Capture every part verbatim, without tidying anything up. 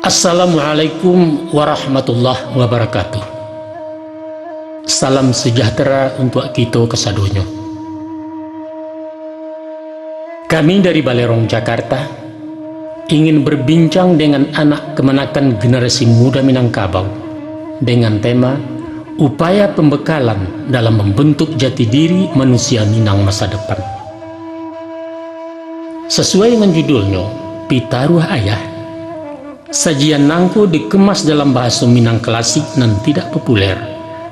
Assalamualaikum warahmatullahi wabarakatuh. Salam sejahtera untuak kito kasadonyo. Kami dari Balerong Jakarta ingin berbincang dengan anak kamanakan generasi muda Minangkabau dengan tema upaya pembekalan dalam membentuk jati diri manusia Minang masa depan. Sasuai dengan judulnyo, Pitaruah Ayah, sajian nangko dikemas dalam bahaso Minang klasik nan tidak populer,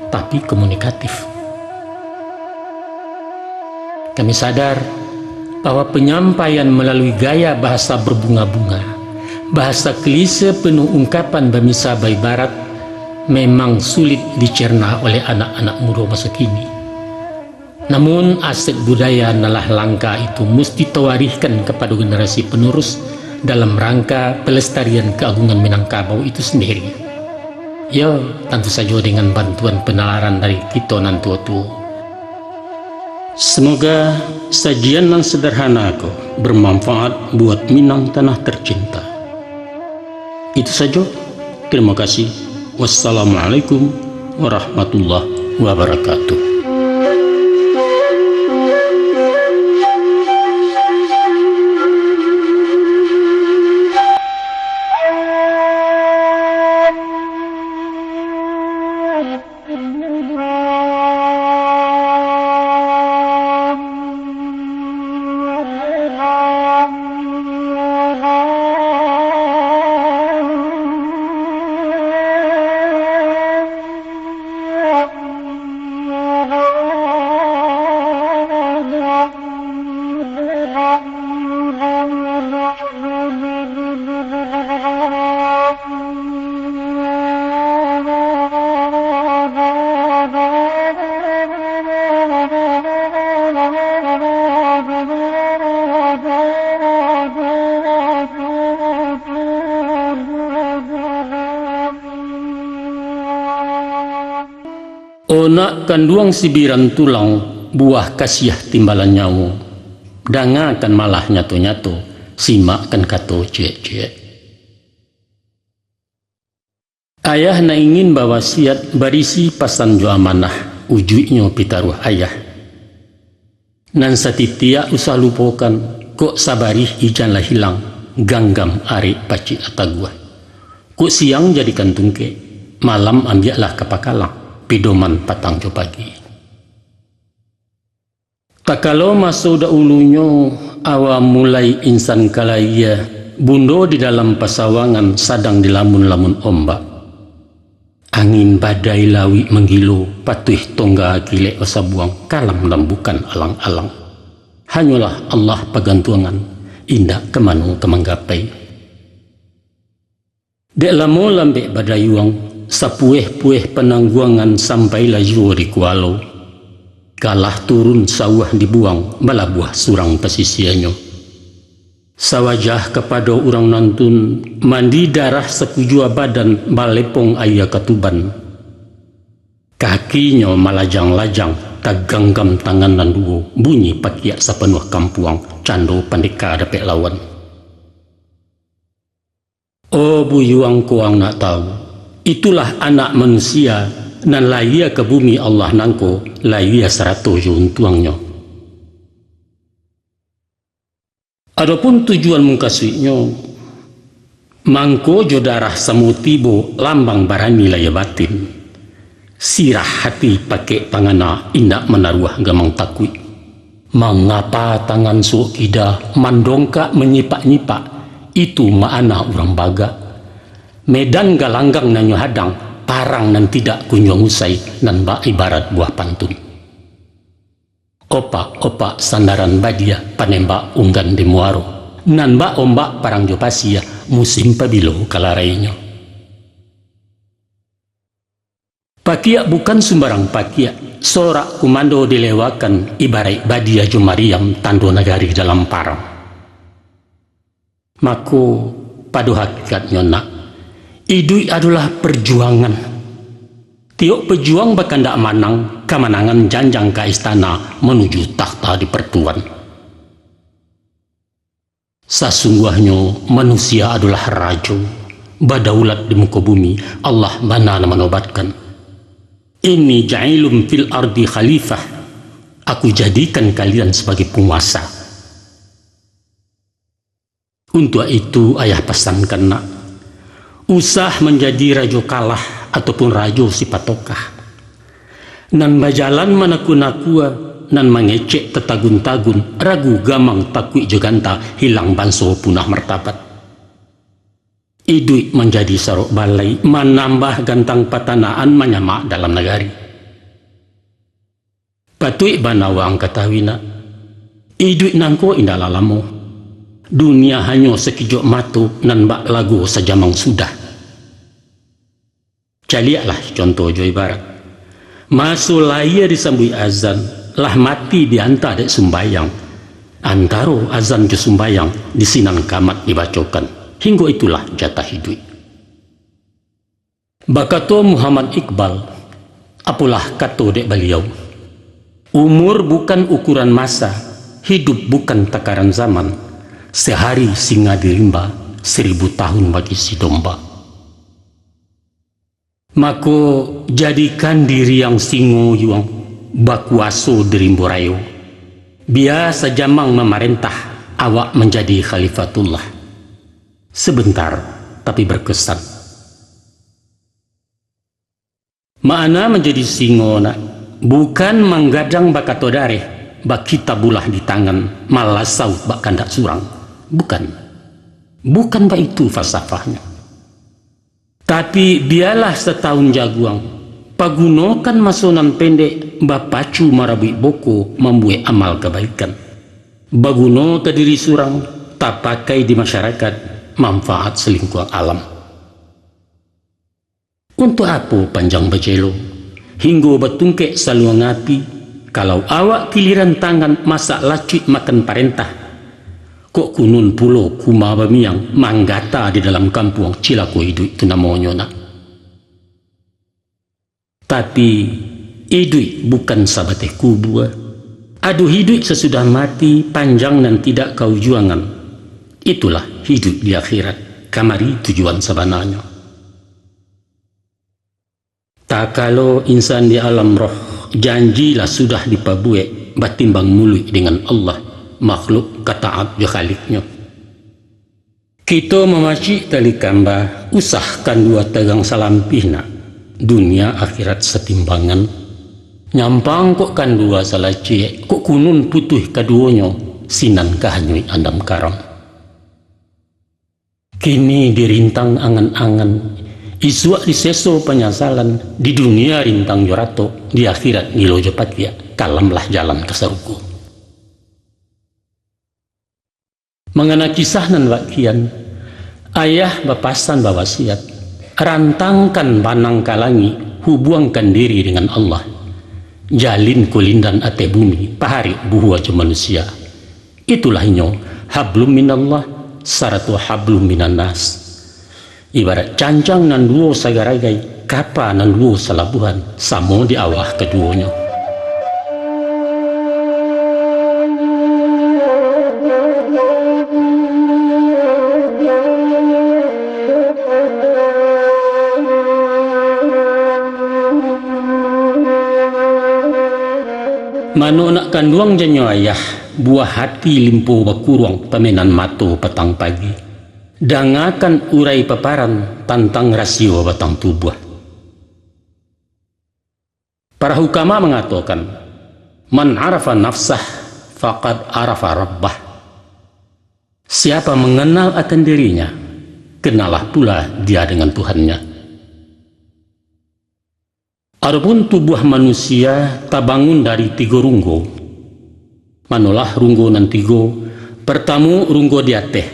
tapi komunikatif. Kami sadar bahwa penyampaian melalui gaya bahasa berbunga-bunga, bahasa klise penuh ungkapan bamisa baibarat, memang sulit dicerna oleh anak-anak mudo maso kini. Namun, aset budaya nan lah langka itu musti tawarihkan kapado generasi panurus dalam rangka palestarian kaagungan Minangkabau itu sandiri. Yo, tantu sajo dengan bantuan panalaran dari kito nan tuo-tuo. Semoga sajian nan sederhana ko bermanfaat buat Minang tanah tercinta. Itu sajo. Terima kasih. Wassalamualaikum warahmatullahi wabarakatuh. O nak kanduang sibiran tulang, buah kasiah timbalan nyawo, dangakan malah nyato-nyato, simakkan kato ciek-ciek. Ayah nan ingin bawasiat barisi pasan jo amanah, ujuiknyo pitaruah ayah. Nan satitiak usah lupokan, kok sabarih ijan lah hilang, ganggam arek pacik lah taguah. Kok siang jadikan tungkek, malam ambiaklah ka pakalang, pidoman patang jo pagi. Takalo maso dahulunyo, awa mulai insan ka layie, bundo di dalam pasawangan sadang dilamun-lamun ombak. Angin badai lauik manggilo, patuih tongga kilek basabuang, kalam nan bukan alang-alang. Hanyolah Allah pagantuangan, indak ka mano ka manggapai. Dek lamo lambek badayuang, sapueh-pueh panangguangan sampailah juo di kualo. Kalah turun sauah dibuang, balabuah surang pasisianyo. Sawajah kapado urang nantun, mandi darah sakujua badan, balepong aia katuban. Kakinyo malajang-lajang, taganggam tangan nan duo, bunyi pakiak sapanuah kampuang, cando pandeka dapek lawan. Oh, buyuang ko ang nak tahu, itulah anak manusia nan layie ka bumi Allah nangko, layie sarato jo untuangnyo. Adopun tujuan mukasuiknyo, mangko jo darah samo tibo lambang barani layie batin. Sirah hati pakek pangana indak manaruah gamang takuik. Mangapa tangan suok kida mandongkak manyipak-nyipak, itu ma'ana urang bagak. Medan galanggang nan nyo hadang, parang nan tidak kunjuang usai, nan bak ibarat buah pantun. Opak-opak sandaran badia, panembak unggan di muaro. Nan bak ombak parang jo pasia, musim pabilo ka larainyo. Pakiak bukan sumbarang pakiak, sorak kumando dilewakan, ibaraik badia jo mariam, tando nagari dalam parang. Mako, pado hakikatnyo nak, iduik adolah parjuangan. Tiok pajuang bakandak manang, kamanangan janjang ka istana manuju takhta dipartuan. Sasungguahnyo manusia adolah rajo, Badaulat di muko bumi, Allah bana nan manobatkan. Inni ja'ilun fil ardi khalifah, Aku jadikan kalian sabagai panguasa. Untuak itu, ayah pasankan nak, usah manjadi rajo kalah ataupun rajo sipatokah, nan bajalan manakua-nakua, nan mangecek tatagun-tagun, ragu gamang takuik jo ganta, hilang banso punah martabat. Iduik manjadi sarok balai, manambah gantang patanaan, manyamak dalam nagari. Patuik bana waang katahui nak, iduik nangko indaklah lamo. Dunia hanyo sakijok mato, nan bak lago sajamang sudah. Caliaklah conto jo ibarat. Maso lahia disambuik azan, lah mati dianta dek sumbayang. Antaro azan jo sumbayang, di sinan kamat dibacokan. Hinggo itulah jatah iduik. Bakato Muhammad Iqbal, apolah kato dek baliau, "Umur bukan ukuran masa, hidup bukan takaran zaman, sehari singa di rimba, seribu tahun bagi si domba." Mako, jadikan diri ang singo yuang, bakuaso di rimbo rayo. Bia sajamang mamarentah, awak manjadi khalifatullah. Sebentar, tapi berkesan. Makna manjadi singo nak, bukan manggadang bakato dareh, bakitabulah di tangan, malasau bak kandak surang. Bukan. Bukan baitu falsafahnyo. Tapi, bialah satahun jaguang, pagunokan maso nan pendek, bapacu marabuik boko, mambuek amal kabaikan. Baguno ka diri surang, tapakai di masyarakat, manfaat salingkuang alam. Untuak apo panjang bacelo, hinggo batungkek saluang api, kalau awak kiliran tangan masak lacuik makan parentah? Kok kunun pulo kuma bamiang manggata di dalam kampuang, cilako iduik tu namonyo nak. Tapi, iduik bukan sabateh kubua. Aduh, iduik sasudah mati, panjang nan tidak kaujuangan. Itulah hiduik di akhirat, kamari tujuan sabananyo. Takalo insan di alam roh, janji lah sudah dipabuek, batimbang muluik dengan Allah, makhluk ka taat jo Khaliknyo. Kito mamacik tali kamba, usah kandua tagang salampih nak, dunia akhirat satimbangan. Nyampang kok kandua salacek, kok kunun putuih kaduonyo, sinan ka hanyuik andam karam. Kini dirintang angan-angan, isuak diseso panyasalan, di dunia rintang jo ratok, di akhirat gilo jo patiak, kalamlah jalan ka sarugo. Mangana kisah nan bak kian, ayah bapasan bawasiat, rantangkan banang ka langik, hubuangkan diri dengan Allah. Jalin kulindan ateh bumi, paharik buhua jo manusia. Itulah inyo, hablum minallah, sarato hablum minannas. Ibarat cancang nan duo sagaragai, kapa nan duo salabuhan, samo di awah kaduonyo. Mano nak kanduang janyo ayah, buah hati limpo bakuruang, pamenan mato patang pagi. Dangakan urai paparan tantang rasio batang tubuah. Para hukama mangatokan, "Man arafa nafsah, faqad arafa rabbah." Siapa mengenal akan dirinya, kenallah pula dia dengan Tuhannya. Adopun tubuah manusia tabangun dari tigo runggo. Manolah runggo nan tigo? Partamo, runggo di ateh,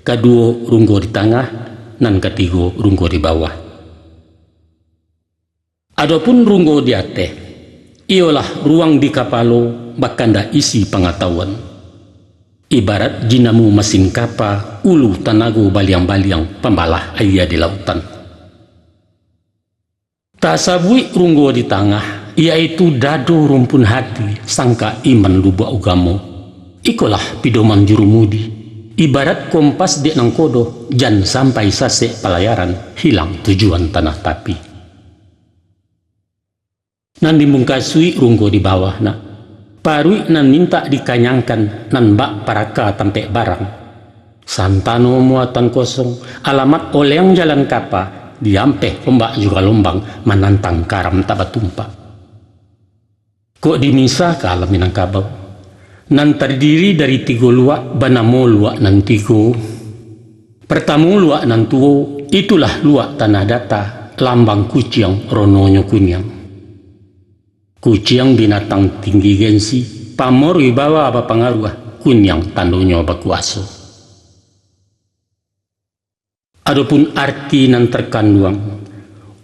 kaduo, runggo di tangah, nan katigo, runggo di bawah. Adopun runggo di ateh, iyolah ruang di kapalo, bakanda isi pangatahuan. Ibarat jinamu masin kapa, ulu tanago baliang-baliang, pambalah aia di lautan. Tasabuik runggo di tangah, yaitu dado rumpun hati, sangkak iman lubuak ugamo. Ikolah pidoman jurumudi, Ibarat kompas dek nangkodo, jan sampai sasek palayaran, hilang tujuan tanah tapi. Nan dimungkasuik runggo di bawah nak. Paruik nan mintak dikanyangkan, nan bak paraka tampek barang. Santano muatan kosong, alamat oleng jalan kapa, diampeh ombak jo galombang, manantang karam tak batumpak. Kok dimisa ka alam Minangkabau, nan tardiri dari tigo luak, banamo luak nan tigo. Partamo luak nan tuo, itulah luak tanah data, lambang kuciang rononyo kuniang. Kuciang binatang tinggi gengsi, pamor wibawa bapangaruah, kuniang tandonyo bakuaso. Adopun arti nan terkanduang,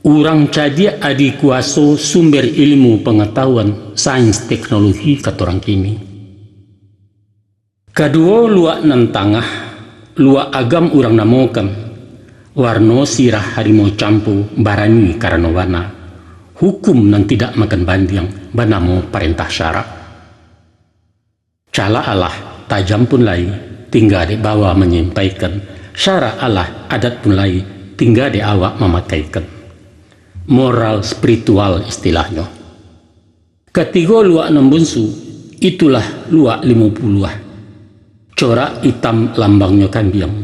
urang cadiak adi kuaso sumber ilmu pangatahuan, sains teknologi katorang kini. Kaduo luak nan tangah, luak agam urang namokan, warno sirah harimau campo, barani karano bana, hukum nan tidak makan bandiang, banamo parentah syarak. Calak alah, tajam pun lai, tingga dek bawa manyampaikan. Syarak alah, adat pun lai, tingga dek awak mamakaikan. Moral spiritual istilahnyo. Katigo luak nan bunsu, itulah luak limo puluah. Corak itam lambangnyo kambiang.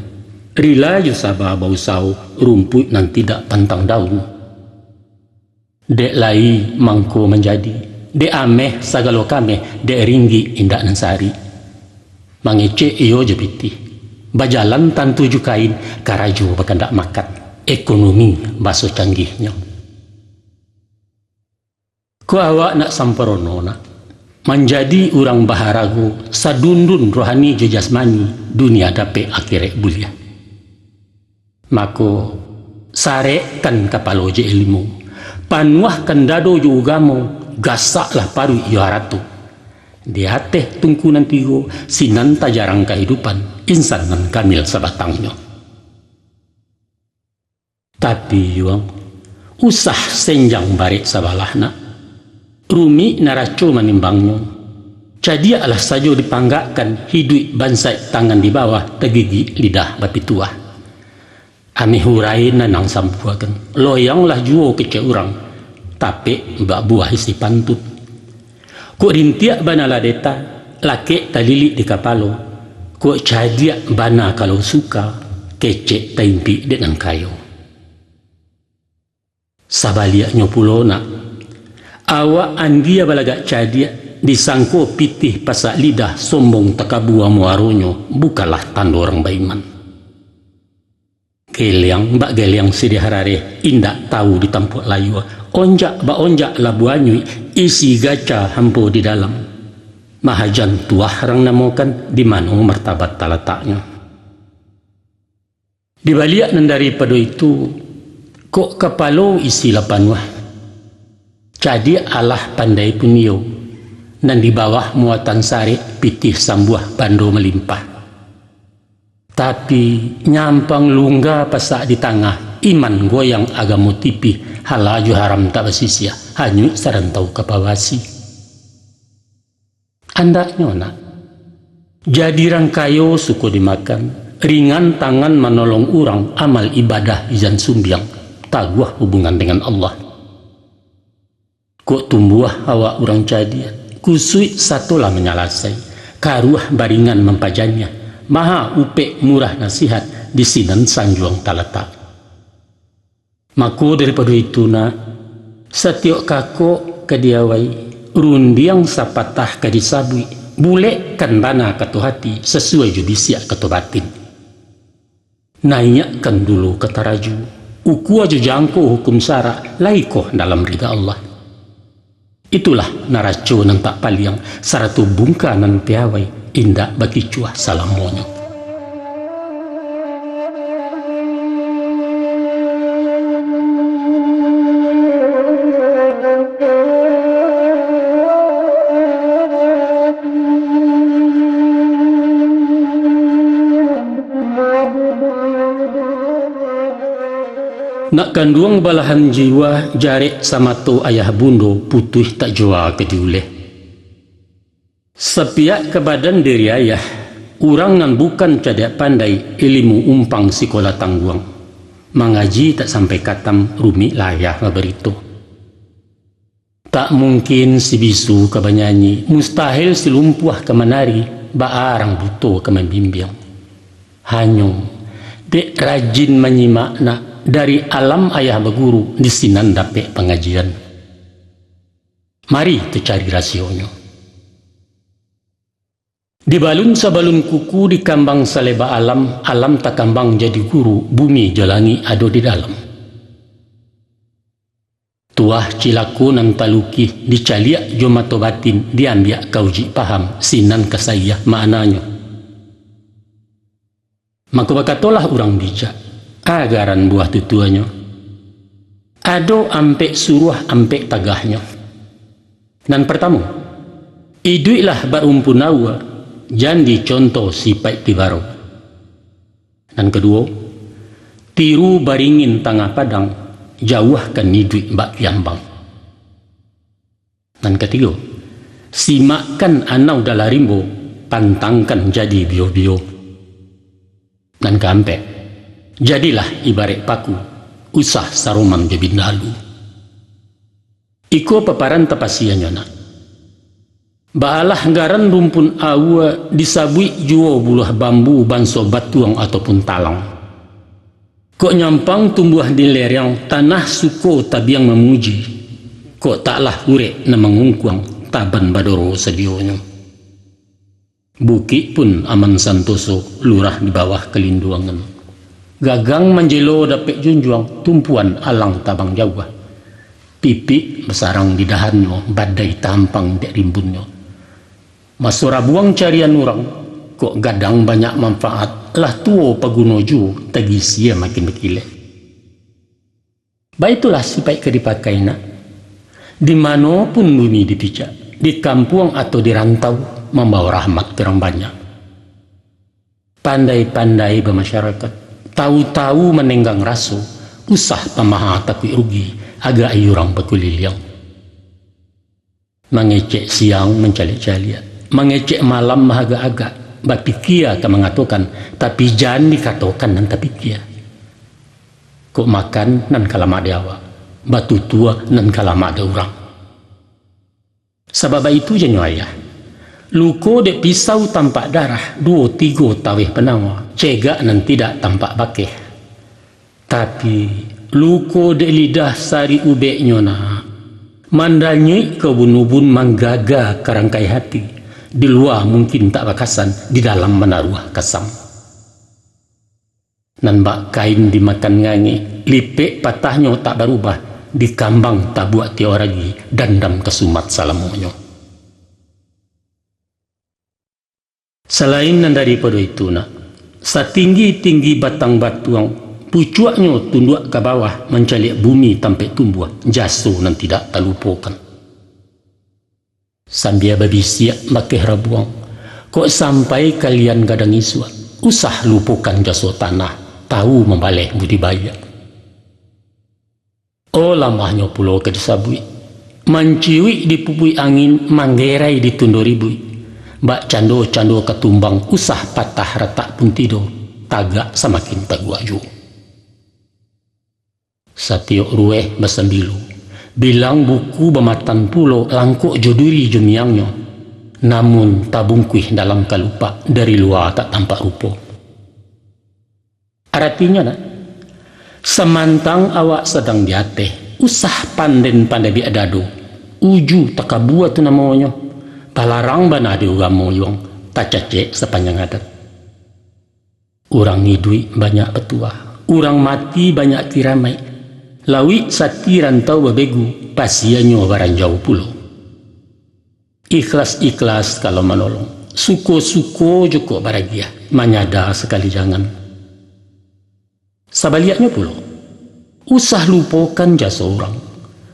Rila jo saba bausawo, rumpuik nan tidak pantang daun. Dek lai mangko manjadi, dek ameh sagalo kameh, dek ringgik indak nan sarik. Mangecek iyo jo pitih, bajalan tantu jo kain, karajo bakandak makan, ekonomi baso canggihnyo. Kok awak nak samparono nak, manjadi urang baharago, sadundun rohani jo jasmani, dunia dapek, akhirat buliah. Mako, sarekkan kapalo jo ilmu, panuahkan dado jo ugamo, gasaklah paruik jo harato. Di ateh tungku nan tigo, sinan tajarang kahidupan, insan nan kamil sabatangnyo. Tapi, Yuang, usah senjang barek sabalah nak. Rumik naraco manimbangnyo. Cadiaklah sajo dipanggakkan, hiduik bansaik tangan di bawah, tagigik lidah bapituah. Ameh urai nanang sambuakan, loyanglah juo kecek urang, tapek bak buah isi pantun. Kok rintiak bana lah deta, lakek talilik di kapalo, kok cadiak bana kalau suka, kecek taimpik dek nan kayo. Sabaliaknyo pulo nak, awak andia balagak cadiak, disangko pitih pasak lidah, sombong takabua muaronyo, bukanlah tando urang baiman. Geliang bak geliang siriah rareh, indak tahu di tampuak layua, onjak bak onjak labuah anyuik, isi gaca hampo di dalam. Mahajan tuah rang namokan, di mano martabat talataknyo. Di baliak nan daripado itu, kok kapalo isi lah panuah. Cadiak alah pandai pun iyo, nan di bawah muatan sarek, pitih sambuah bando malimpah. Tapi, nyampang lungga pasak di tangah, iman goyang agamo tipih, halal jo haram tak basisiah, hanyuik sarantau ka pawasi. Andaknyo nak, jadi rang kayo suko dimakan, ringan tangan manolong urang, amal ibadah ijan sumbiang, taguah hubungan dengan Allah. Kok tumbuah awak urang cadiak, kusuik sato lah manyalasai, karuah baringan mampajaniah, maha upek murah nasihat, di sinan sanjuang talatak. Mako daripado itu nak, satiok kakok ka diawai, rundiang sapatah ka disabuik, bulekkan bana kato hati, sasuai jo bisiak kato batin. Naiakkan dulu ka taraju, ukua jo jangko hukum syarak, lai koh dalam rida Allah. Itulah naraco nan tak paliang, sarato bungka nan piawai, indak bakicuah salamonyo. Nak kanduang balahan jiwa, jarek samato ayah bundo, putuih tak jua ka diuleh. Sapiak ka badan diri ayah, Urang nan bukan cadiak pandai, ilimu umpang sikola tangguang. Mangaji tak sampai katam, rumik layah babarito. Tak mungkin si bisu ka banyanyi, mustahil si lumpuah ka manari, baa rang buto ka mambimbiang. Hanyo, dek rajin manyimak nak, dari alam ayah baguru, di sinan dapek pangajian. Mari tacari rasionyo. Di balun sabalun kuku, di kambang saleba alam, alam takambang jadi guru, bumi jo langik ado di dalam. Tuah cilako nan talukih, dicaliak jo mato batin, diambiak ka ujuik paham, sinan ka saiah maknanyo. Mako bakatolah urang bijak, agaran buah tutuanyo, ado ampek suruah, ampek tagahnyo. Nan partamo, iduiklah barumpun aua, jan dicontoh sipaik tibaro. Nan kaduo, tiru baringin tangah padang, jauahkan iduik bak kiambang. Nan katigo, simakkan anau dalam rimbo, pantangkan jadi bio-bio. Nan kaampek, jadilah ibaraik paku, usah saroman jo bindalu. Iko paparan tapasianyo nak. Baalah garan rumpun aua, disabuik juo buluah bambu banso batuang ataupun talang. Kok nyampang tumbuah di lereng, tanah suko tabiang mamuji. Kok taklah urek nan mangungkuang, taban badoro sadionyo. Bukik pun aman santoso, lurah di bawah kalinduangan. Gagang manjelo dapek junjuang, tumpuan alang tabang jauah. Pipik basarang di dahannyo, badai tahampang dek rimbunnyo. Maso rabuang carian urang, kok gadang banyak manfaat, lah tuo paguno juo, tagisia makin bakilek. Baitulah sipaik ka dipakai nak. Di mano pun bumi dipijak, di kampuang atau di rantau, mambawa rahmat ka urang banyak. Pandai-pandai bamasyarakat, tahu-tahu manenggang raso, usah pamaha takuik rugi, agak-i urang bakuliliang. Mangecek siang mancaliak-caliak, mangecek malam maagak-agak, bapikia ka mangatokan, tapi jan dikatokan nan tapikia. Kok makan nan ka lamak di awak, batutua nan ka lamak di urang. Sabab baitu janyo ayah, luko dek pisau tampak darah, duo tigo taweh panawa, cegak nan tidak tampak bakeh. Tapi, luko dek lidah sari ubeknyo nak, mandanyuik ka ubun-ubun, manggaga ka rangkai hati, di lua mungkin tak bakasan, di dalam manaruah kasam. Nan bak kain dimakan ngangek, lipek patahnyo tak barubah, dikambang tabuak tiok ragi, dandam ka sumat salamonyo. Salain nan daripado itu nak, satinggi-tinggi batang batuang, pucuaknyo tunduak ka bawah mancaliak bumi tampek tumbuah, jaso nan tidak talupokan. Sambia babisiak bakeh rabuang, kok sampai kalian gadang isuak, usah lupokan jaso tanah, tahu mambaleh budi baiak. Oh, lamahnyo pulo ka disabuik, manciuik dipupuik angin, manggerai ditundo ribuik, bak cando-cando ka tumbang, usah patah ratak pun tido, tagak samakin taguak juo. Satiok rueh basambilu, bilang buku bamatan pulo, langkok jo duri jo miangnyo, namun tabungkuih dalam kalupak, dari lua tak tampak rupo. Aratinyo nak, samantang awak sadang di ateh, usah panden pandai biak dado, uju takabua tu namonyo, talarang bana di ugamo yuang, tacacek sapanjang adat. Urang iduik banyak batuah, urang mati banyak kiramaik, lauik sati rantau babegu, pasianyo baranjau pulo. Ikhlas-ikhlas kalau manolong, suko-suko juko baragiah, manyada sakali jangan. Sabaliaknyo pulo, usah lupokan jaso urang,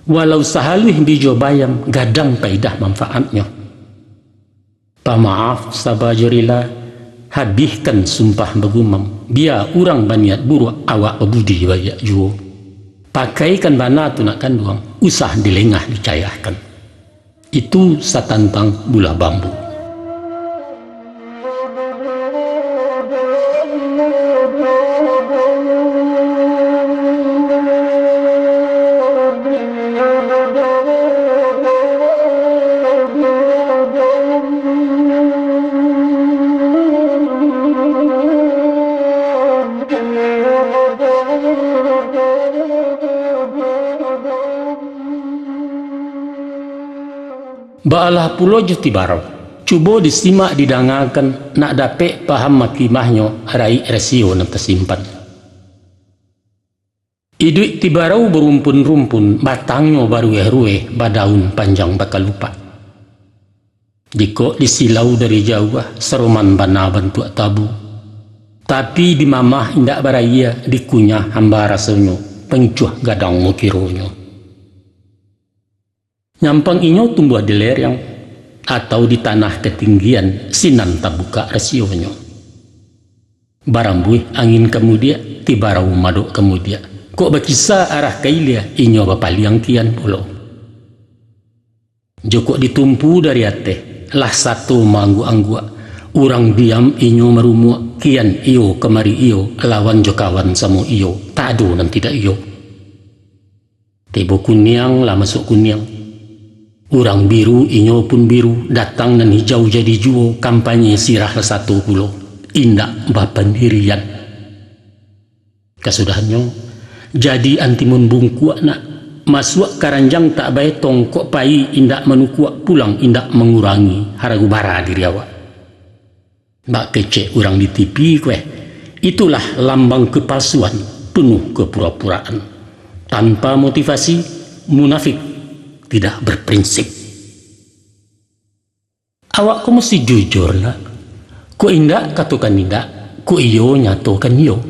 walau sahaluih bijo bayam, gadang paidah manfaatnyo. Pamaaf saba jo rila, habihkan sumpah bagumam, bia urang baniat buruak, awak babudi baiak juo. Pakaikan bana tu nak kanduang, usah dilengah dicayahkan. Itu satantang bulah bambu. Baalah pulo jo Tibarau. Cubo disimak didangakan, nak dapek paham makimahnyo raik rasio nan tasimpan. Iduik Tibarau barumpun-rumpun, batangnyo barueh-rueh, badaun panjang bakalupak. Jikok disilau dari jauah, saroman bana bantuak tabu. Tapi dimamah indak baraia, dikunyah hamba rasonyo, pangicuah gadang mukironyo. Nyampang inyo tumbuah di lereng, atau di tanah katinggian, sinan tabukak rasionyo. Barambuih angin ka mudiak, Tibarau madok ka mudiak. Kok bakisa arah ka ilia, inyo bapaliang kian pulo. Jokok ditumpu dari ateh, lah sato maangguak-angguak. Urang diam inyo marumuak, kian iyo kamari iyo, lawan jo kawan samo iyo, tak ado nan tidak iyo. Tibo kuniang lah masuak kuniang. Urang biru inyo pun biru, datang nan hijau jadi juo, kampanye sirah lah sato pulo, indak bapandirian. Kasudahannyo, jadi antimun bungkuak nak, masuak karanjang tak baetong, kok payi indak manukuak, pulang indak mangurangi harago bara diri awak. Bak kecek urang di T V kueh, itulah lambang kepalsuan, penuh kepura-puraan. Tanpa motivasi, munafik, tidak berprinsip. Awak ko musti jujur nak. Kok indak, katokan indak. Kok iyo, nyatokan iyo.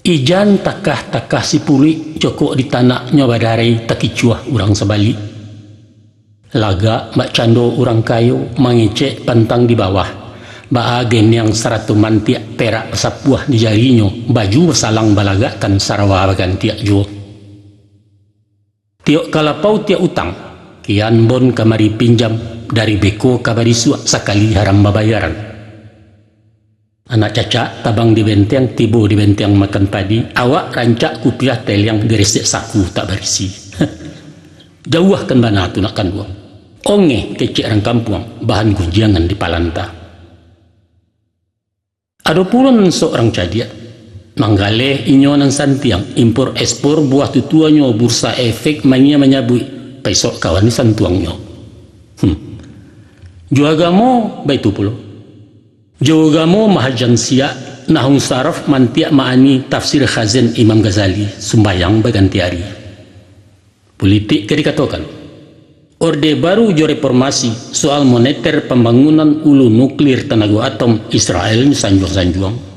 Ijan takah-takah si puluik, jokok di tanaknyo badarai, takicuah urang sabalik. Lagak bak cando urang kayo, mangecek pantang di bawah. Baa geniang sarato mantiak, perak basapuah di jarinyo, baju basalang balagakkan, sarawa bagantiak juo. Tiok ka lapau tiok utang, kian bon kamari pinjam, dari beko ka barisuak, sakali haram babayaran. Anak cacak tabang di benteng, tibo di benteng makan padi, awak rancak kupiah teliang, diresek saku tak barisi. Jauahkan bana tu nak kanduang. Ongeh kecek rang kampuang, bahan gunjiangan di palanta. Ado pulo nan sok rang cadiak. Manggaleh inyo nan santiang, impor ekspor buah tutuanyo, bursa efek mania manyabuik, paisok kawan di santuangnyo. Hmm. Jo agamo, baitu pulo. Jo agamo mahajan siak, nahwu saraf mantiak ma'ani, tafsir Khazin Imam Ghazali, sumbayang baganti ari. Pulitik ka dikatokan. Orde Baru jo reformasi, soal moneter, pambangunan ulu nuklir, tanago atom, Israel sanjuang-sanjuang.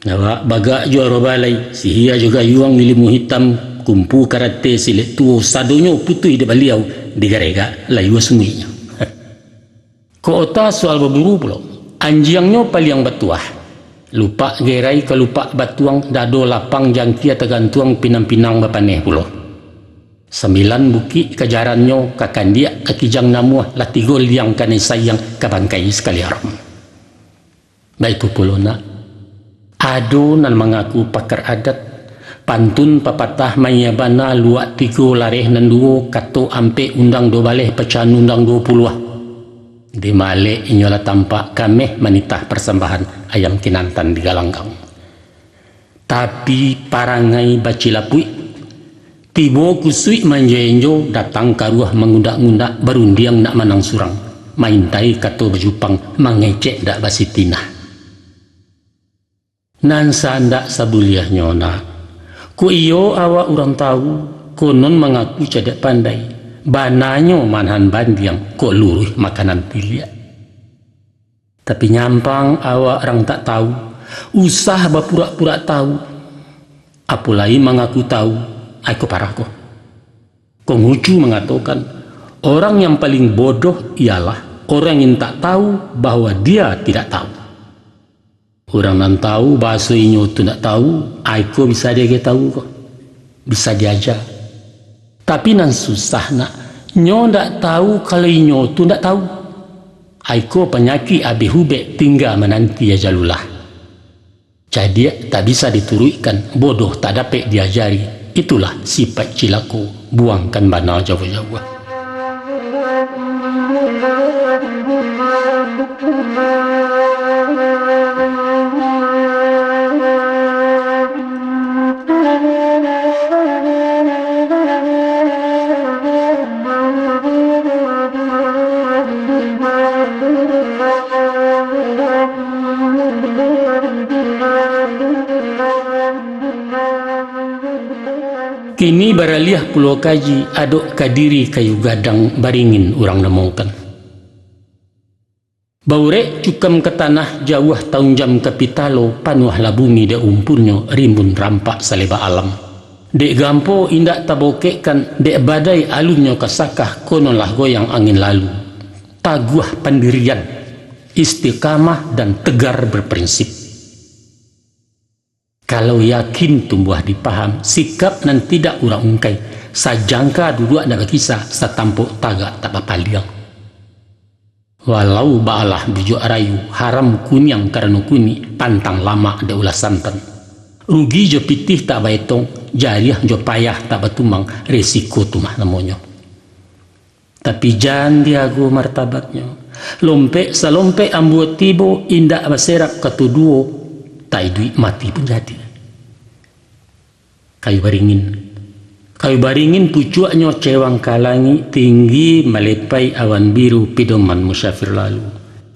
Awak bagak jo arobalai, sihia jo gayuang, ilimu hitam, kumpu karate, silek tuo, sadonyo putuih di baliau, digaregak layua sunguiknyo. Kok ota soal baburu pulo. Anjiangnyo paliang batuah. Lupak gerai ka lupak batuang, dado lapang jangkia tagantuang, pinang-pinang bapaneh pulo. Sambilan bukik kajarannyo, ka kandiak ka kijang namuah, lah tigo liang kanai sayang, ka bangkai sakali haram. Baitu pulo nak, ado nan mangaku pakar adat, pantun papatah maiya bana, luak tigo lareh nan duo, kato ampek undang duo baleh, pacahan undang duo puluah. Di malek inyo lah tampak, kameh manitah parsambahan, ayam kinantan di galanggang. Tapi parangai bacilapuik, tibo kusuik manjo-enjo, datang karuah mangundak-ngundak, barundiang nak manang surang, maintai kato bajupang, mangecek dak basitinah. Nan sandak sabuliahnyo nak, kok iyo awak urang tawu, konon mangaku cadiak pandai, bananyo manahan bandiang, kok luruih makanan tiliak. Tapi nyampang awak rang tak tawu, usah bapurak-purak tawu, apo lai mangaku tawu, ai ko parah ko. Konghucu mangatokan, orang yang paling bodoh ialah orang yang tak tahu bahwa dia tidak tahu. Urang nan tawu bahaso inyo tu ndak tawu, ai ko bisa diagiah tawu ko, bisa diaja. Tapi nan susah nak, nyo ndak tawu kalau inyo tu ndak tawu. Ai ko panyakik abih ubek, tingga mananti ajalullah. Cadiak tak bisa dituruikkan, bodoh tak dapek diajari. Itulah sipaik cilako, buangkan bana jauah-jauah. Kini baraliah pulo kaji, adok ka diri kayu gadang baringin urang namokan. Baurek cukam ka tanah, jauah taunjam ka pitalo, panuahlah bumi dek umpunnyo, rimbun rampak saleba alam. Dek gampo indak tabokekkan, dek badai alunnyo ka sakah, kononlah goyang angin lalu. Taguah pandirian, istiqamah dan tegar berprinsip. Kalau yakin tumbuah di paham, sikap nan tidak urang ungkai, sajangka duduak ndak bakisa, satampok tagak tak bapaliang. Walau baalah bujuak rayu, haram kuniang karano kunik, pantang lamak dek ulah santan. Rugi jo pitih tak baetong, jariah jo payah tak batumang, resiko tu mah namonyo. Tapi jan diago martabatnyo. Lompek salompek ambuo tibo, indak baserap kato duo, tak iduik mati pun jadi. Kayu baringin. Kayu baringin pucuaknyo cewang ka langik, tinggi malepai awan biru, pidoman musafir lalu.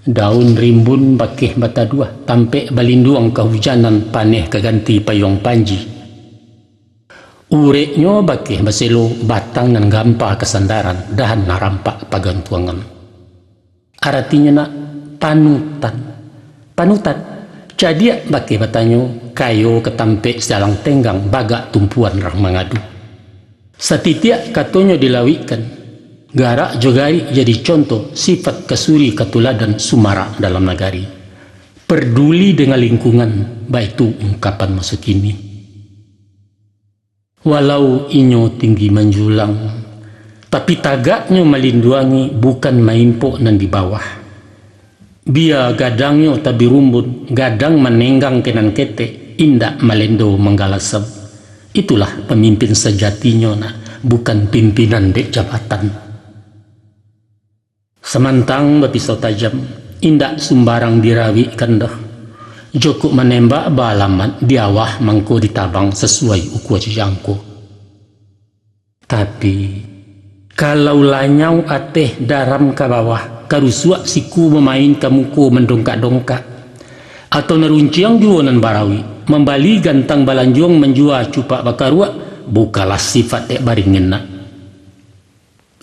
Daun rimbun bakeh bataduah, tampek balinduang kahujanan, paneh ka ganti payuang panji. Ureknyo bakeh baselo, batang nan gampa kasandaran, dahan nan rampak pagantuangan. Aratinyo nak panutan. Panutan, cadiak bakeh batanyo, kayo ka tampek sialang tenggang, bagak tumpuan rang mangadu. Satitiak katonyo dilawikkan, garak jo garik jadi contoh, sifat kasuri katuladan, sumarak dalam nagari. Perduli dengan lingkungan, baitu ungkapan maso kini. Walau inyo tinggi manjulang, tapi tagaknyo malinduangi, bukan maimpok nan di bawah. Bia gadangnyo tabirumbun, gadang manenggang ka nan ketek, indak malendo manggalasam. Itulah pamimpin sajatinyo nak, bukan pimpinan dek jabatan. Samantang bapisau tajam, indak sumbarang dirawikkan doh. Jokok manembak baalamat, di awah mangko ditabang, sasuai ukua jo jangko. Tapi, kalau lanyau ateh daram ka bawah, karusuak siku mamain, ka muko mandongkak-dongkak, atau nan runciang juo nan barawik, mambali gantang balanjuang, manjua cupak bakaruak, bukalah sifat dek baringin nak.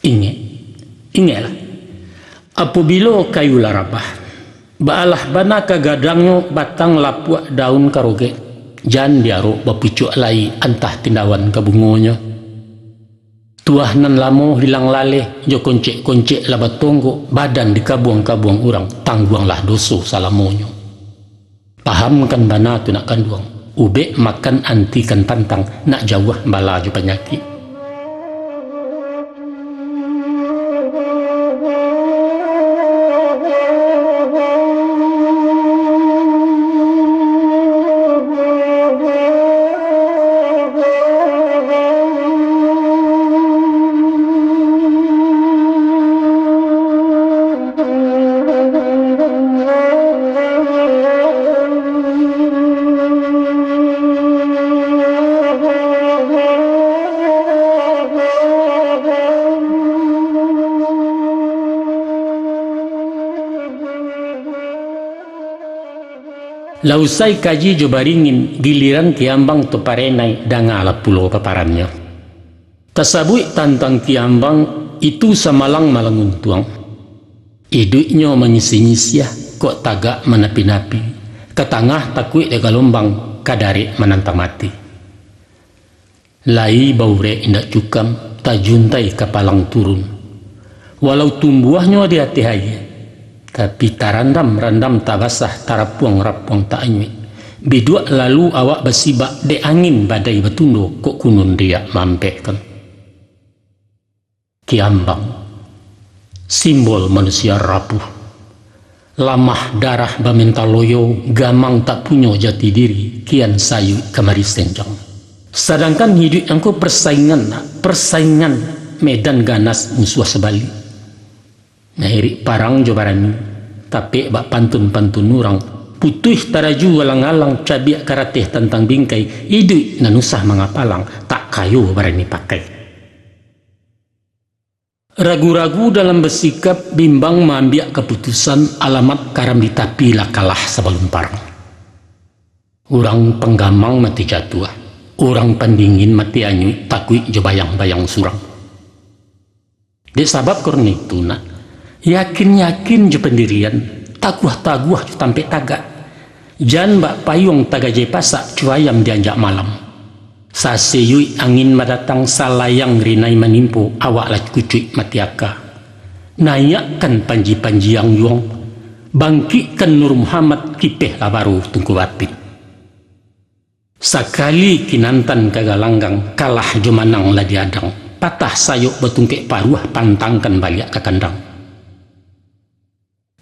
Ingek, ingeklah, apobilo kayu lah rabah, baalah bana ka gadangnyo, batang lapuak, daun ka rogek, jan diarok bapucuak lai, antah tindawan ka bungonyo. Tuah nan lamo hilang laleh, jo koncek-koncek lah batonggok, badan dikabuang-kabuang urang, tangguanglah doso salamonyo. Pahamkan bana tu nak kanduang, ubek makan antikan pantang, nak jauah bala jo panyakik. Lah usai kaji jo baringin, giliran Kiambang tu parenai, dangalah pulo paparannyo. Tasabuik tantang Kiambang, itu samalang malang untuang. Iduiknyo manyisih-nyisiah, kok tagak manapi-napi, ka tangah takuik dek galombang, ka darek manantang mati. Lai baurek indak cukam, tajuntai ka palang turun. Walau tumbuahnyo di ateh aia, tapi tarandam-randam tak basah, tarapuang-rapuang tak anyuik. Biduak lalu awak basibak, dek angin badai batundo, kok kunun riak maampehkan. Kiambang, simbol manusia rapuh. Lamah darah bamintaloyo, gamang tak punyo jati diri, kian sayuik kamari senjang. Sadangkan hiduik angko persaingan, persaingan medan ganas musuah sabalik. Mairik parang jo barani, tapek bak pantun-pantun urang, putuih taraju alang-alang, cabiak karateh tantang bingkai, iduik nan usah mangapalang, tak kayo barani pakai. Ragu-ragu dalam basikap, bimbang maambiak kaputusan, alamat karam di tapi, lah kalah sabalun parang. Urang panggamang mati jatuah, Urang pandingin mati anyuik, takuik jo bayang-bayang surang. Dek sabab karano itu, nak, yakin-yakin jo pandirian, taguah-taguah jo tampek tagak. Jan bak payuang tagajai pasak, cuayam dianjak malam. Sasiyuik angin badatang, salayang rinai manimpo, awak lah kucuik mati aka. Naiakkan panji-panji ang yuang, bangkikkan Nur Muhammad, kipeh lah baru tungku batin. Sakali kinantan ka galanggang, kalah jo manang lah diadang, patah sayok batungkek paruah, pantangkan baliak ka kandang.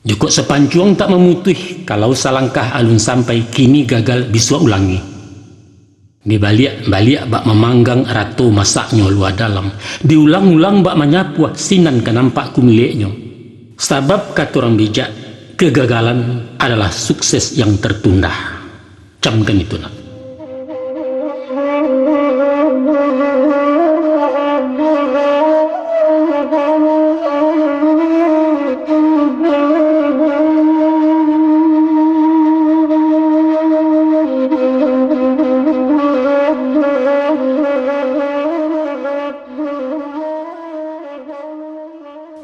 Jikok sapancuang tak mamutuih, kalau salangkah alun sampai, kini gagal bisuak ulangi. Dibaliak-baliak bak mamanggang, rato masaknyo lua dalam, diulang-ulang bak manyapuah, sinan ka nampak kumileknyo. Sabab kato urang bijak, kegagalan adalah sukses yang tertunda. Camkan itu, nak.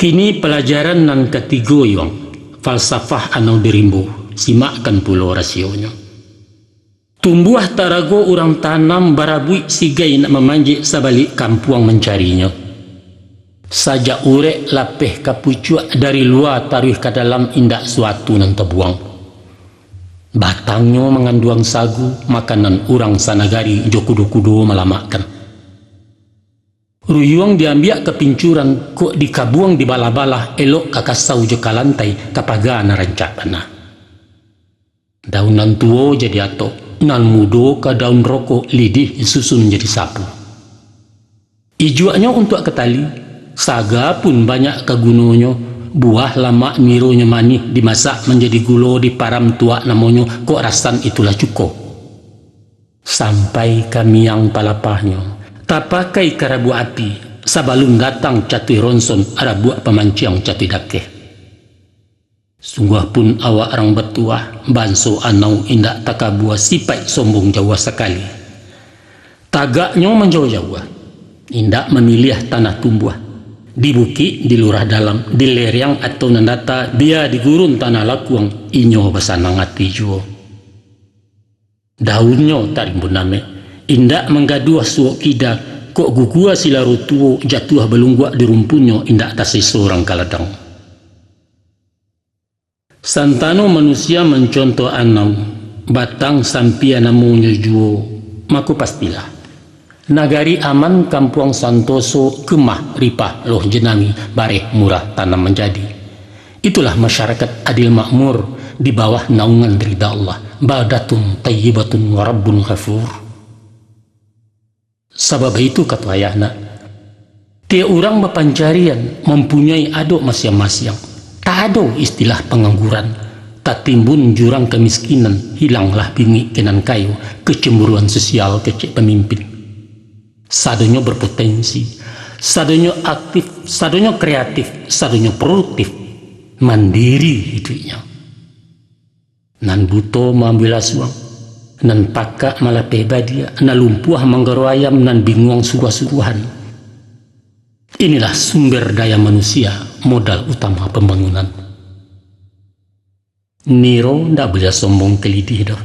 Kini palajaran nan katigo, Yuang, falsafah anau di rimbo, simakkan pulo rasionyo. Tumbuah tarago urang tanam, barabuik sigai nak mamanjek, sabalik kampuang mancarinyo. Sajak urek lapeh ka pucuak, dari lua taruih ka dalam, indak suatu nan tabuang. Batangnyo manganduang sagu, makanan urang sanagari jo kudo-kudo malamakkan. Ruyuang diambiak ka pincuran, kok dikabuang di balah-balah, elok ka kasau jo ka lantai, ka paga nan rancak bana. Daun nan tuo jadi atok, nan mudo ka daun rokok, lidih disusun jadi sapu. Ijuaknyo untuak ka tali, saga pun banyak ka gunonyo, buah lamak nironyo manih, dimasak manjadi gulo, diparam tuak namonyo, kok rasan itulah cuko. Sampai ka miang palapahnyo, tapakai ka rabuak api, sabalun datang catuih ronson, rabuak pamanciang catuih dakeh. Sungguah pun awak rang batuah, banso anau indak takabua, sipaik sombong jauah sakali. Tagaknyo manjauah-jauah, indak mamiliah tanah tumbuah. Di bukik, di lurah dalam, di lereang atau nan data, bia di gurun tanah lakuang, inyo basanang ati juo. Daunnyo tarimbun amek, indak manggaduah suok kida, kok gugua silaro tuo, jatuah balungguak di rumpunnyo, indak taseso rang ka ladang. Santano manusia mancontoh anau, batang sampia namonyo juo, mako pastilah, nagari aman, kampuang santoso, kemah ripah loh jenami, bareh murah tanam manjadi. Itulah masyarakat adil makmur di bawah naungan rida Allah, baldatun tayyibatun wa rabbun ghafur. Sabab itu kato ayah nak, tiok urang bapancarian mampunyoi adok masiang-masiang. Tak ado istilah pangangguran, tatimbun jurang kamiskinan, hilanglah bingik ka nan kayo, kecemburuan sosial kecek pamimpin. Sadonyo berpotensi, sadonyo aktif, sadonyo kreatif, sadonyo produktif, mandiri iduiknyo. Nan buto maambiak lasuang, nan pakak malapeh badiak, nan lumpuah manggaro ayam, nan binguang suruah-suruahan. Inilah sumber daya manusia, modal utama pambangunan. Niro ndak buliah sombong ka lidih doh.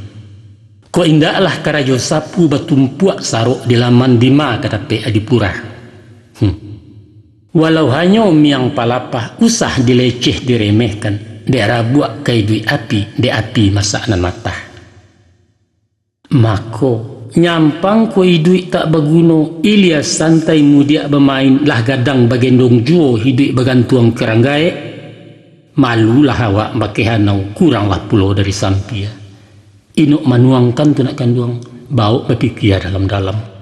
Kok indaklah karajo sapu batumpuak sarok di laman, dima ka dapek adipura. Hmm. Walau hanyo miang palapah, usah dileceh diremehkan, dek rabuak ka iduik api, dek api masak nan matah. Mako, nyampang ko iduik tak baguno, ilia santai mudiak bamain, lah gadang bagendong juo iduik bagantuang ka rang gaek. Malulah awak bakeh anau, kuranglah pulo dari sampia. Inok manuangkan tu nak kanduang, baok bapikia dalam-dalam.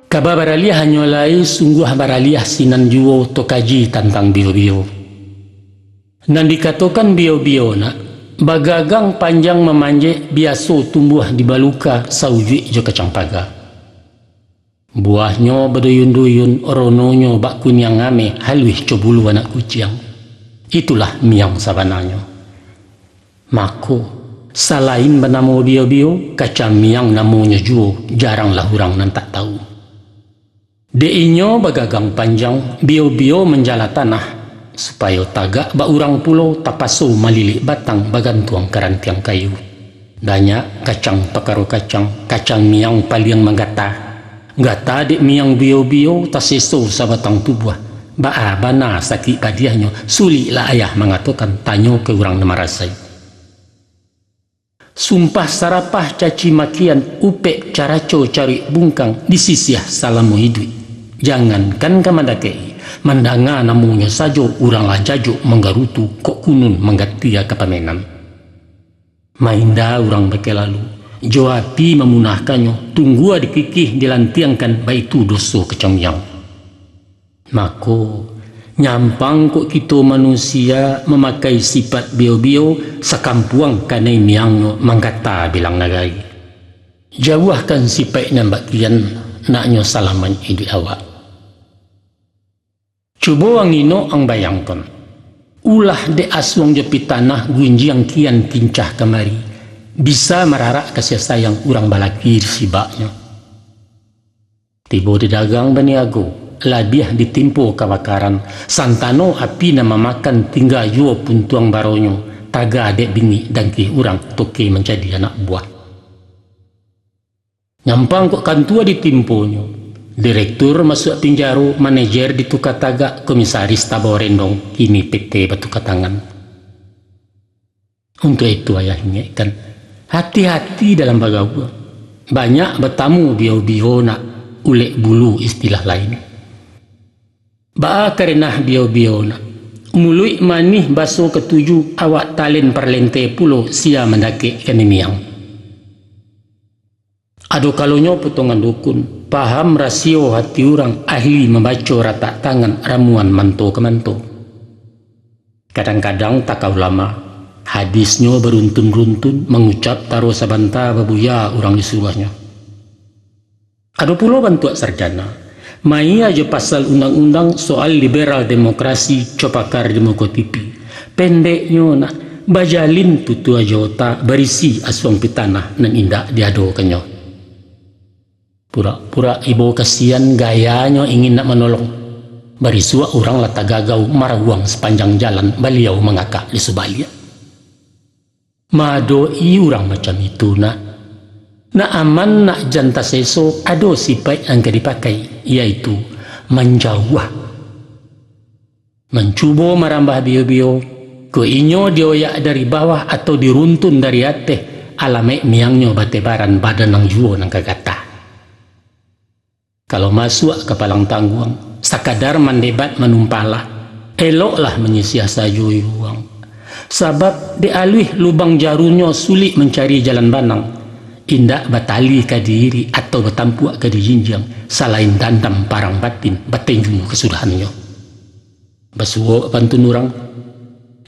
Kaba baraliah hanyo lai, sungguah baraliah sinan juo, takaji tantang biyo-biyo. Nan dikatokan bio-bio nak, bagagang panjang mamanjek, biaso tumbuah di baluka, saujuik jo kacang paga. Buahnyo baduyun-duyun, rononyo bak kuniang ameh, haluih co bulu anak kuciang. Itulah miang sabananyo. Mako, salain banamo bio-bio, kacang miang namonyo juo, jaranglah urang nan tak tahu. Dek inyo bagagang panjang, bio-bio manjala tanah, supayo tagak bak urang pulo, tapaso malilik batang, bagantuang ka rantiang kayu. Banyak kacang pakaro kacang, kacang miang paliang manggata. Gata dek miang bio-bio, taseso sabatang tubuah. Baa bana sakik padiahnyo, suliklah ayah mangatokan, tanyo ka urang nan marasai. Sumpah sarapah caci makian, upek caraco caruik bungkang, disisiah salamo iduik. Jangankan ka mandakek-i, mandanga namonyo sajo, urang lah jajok manggarutu, kok kunun manggatia ka pamenan. Mainda urang bakeh lalu, jo api mamunahkannyo, tunggua dikikih dilantiangkan, baitu doso kacang miang. Mako, nyampang kok kito manusia mamakai sipat bio-bio, sakampuang kanai miangnyo, manggata bilang nagari. Jauahkan sipaik nan bak kian, naknyo salamaik iduik awak. Cubo ang inok ang bayangkan, ulah dek asuang jo pitanah, gunjiang kian kincah kamari, bisa mararak kasiah sayang urang balaki di sibaknyo. Tibo di dagang baniago, labiah ditimpo kabakaran, santano api nan mamakan, tingga juo puntuang baronyo, taga dek bingik dangkih urang, toke mancadi anak buah. Nyampang kok kantua ditimponyo, direktur masuak pinjaro, manajer dituka tagak, komisaris tabao rendong, kini P T batuka tangan. Untuak itu ayah ingekkan, hati-hati dalam bagaua. Banyak batamu bio-bio nak, ulek bulu istilah lain. Baa karenah bio-bio nak, muluik manih baso katuju, awak talen parlente pulo, sia mandakek kanai miang. Ado kalonyo potongan dukun, paham rasio hati urang, ahli mambaco ratak tangan, ramuan manto ka manto. Kadang-kadang takah ulama, hadisnyo baruntun-runtun, mangucap taruih sabanta, babuya urang disuruahnyo. Ado pulo bantuak sarjana, maia jo pasal undang-undang soal liberal demokrasi, copakar di muko T V. Pendeknyo nak, bajalin tutua jo otak, barisi asuang pitanah nan indak diadokannyo. Purak-purak ibo kasian, gayanyo ingin nak manolong. Barisuak urang lah tagagau, marawuang sapanjang jalan, baliau mangakak di subaliak. Maadoki urang macam itu nak, nak aman, nak jan taseso, ado sipaik nan ka dipakai, yaitu manjauah. Mancubo marambah bio-bio, kok inyo dioyak dari bawah atau diruntun dari ateh, alamaik miangnyo batebaran, badan nan juo nan ka gatah. Kalau masuak ka palang tangguang, sakadar mandebat manumpahlah, eloklah manyisiah sajo iwang. Sabab dek aluih lubang jarunyo, sulik mancari jalan banang, indak batali ka diirik atau batampuak ka dijinjiang, salain dandam parang batin, batenju kasudahannyo. Basuo pantun urang,